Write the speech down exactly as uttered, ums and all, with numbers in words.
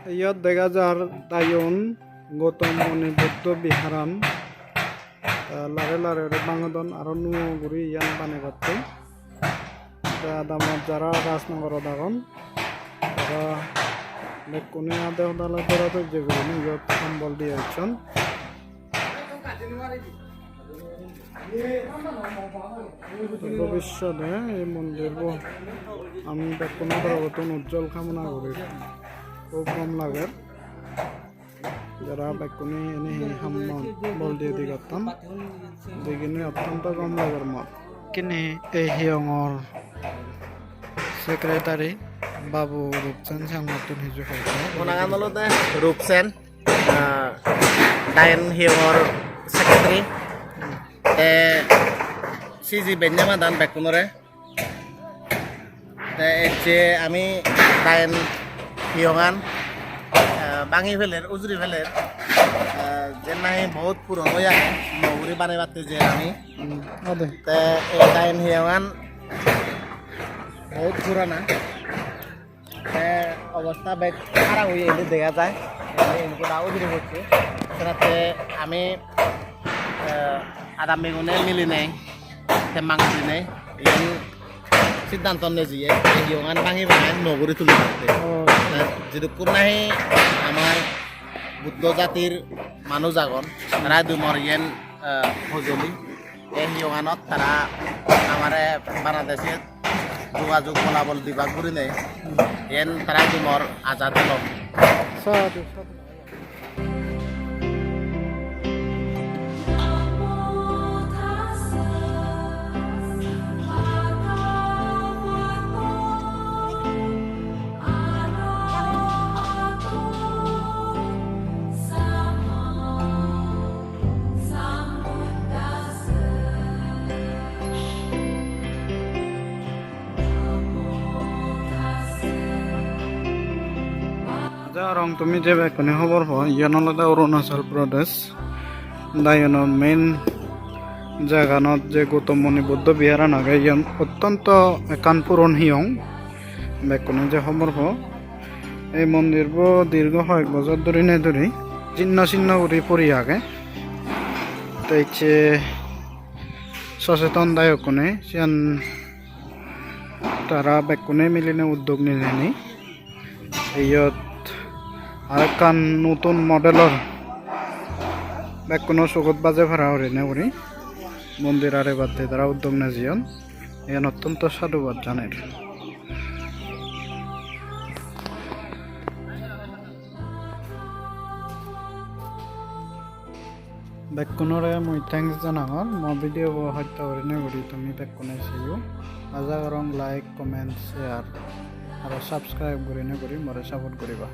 Iyot dega jar Diyun Gautam Muni Buddho Viharan, eh, lare lare guri bangodon, aro nuo guri iyan banebatte. Te adamot jara Rajnagorot agon, tara bekkune ade hodale dora dojje gurinei iyot hombol diye ecchon. Bhobissode ei mondirbo ami bekkuno torobottun ujjol kamona guri, hub gom lager. Jara bekkune ene hi ham mon bol diye digotton, diginei ottonto gom lager mor. Kini ei hiyongor secretary Babu Rupsen Sangmattun hiju hoide. Mo nangan olode Rupsen, ah, Diyun hiyongor secretary. Te siji benne madan bekkunore. Te ecche ami Diyun hiyongan, eh, bangi peler, ujuri peler, eh, jen nahi bahut puron oye age, nuo guri banebatte jer ami. Hmm, ode. Te ei Diyun hiyongan bahut purana. Te obosta bej harap oye indi dega jai. Indi goda ujuri pocche. Senotte ami, eh, adammigune milinei, te mang gurinei, iyen siddhanto nejeye, ei hiyongan bangi bangi nuo guri tulibatte. Oh. Te jidukkun nahi amar Buddho jatir manuj agon, tara idu mor iyen, eh, hojoli. Ei hiyonganot tara amare Bangladeshot jogajog bolabol dibak gurinei, iyen tara idu mor aja dilo. Sadhu, sadhu. Aja gorong tumi je bekkune hobor po, iyan olode Arunachal Pradesh. Diyunor main jaganot je Gautam Muni Buddho Viharan age, iyan ottonto ekkan puron hiyong. Bekkune je hobor po, ei mondirbo dirgo hoyek bojor dhuri ne dhuri jinno sinno guri puri age. Te ecche soseton dayokkune siyan tara bekkune milinei uddog nilenei iyot arekkan nutun modelor bekkuno sugot baje para gurinei guri mondir arebatte tara uddog nejeyon. Iyan ottonto sadhubad janer. Bekkunore mui thanks janangor, mo video bo hosto gurinei guri tumi bekkune seyo. Aja gorong like, comment, share aro subscribe gurinei guri more support guriba.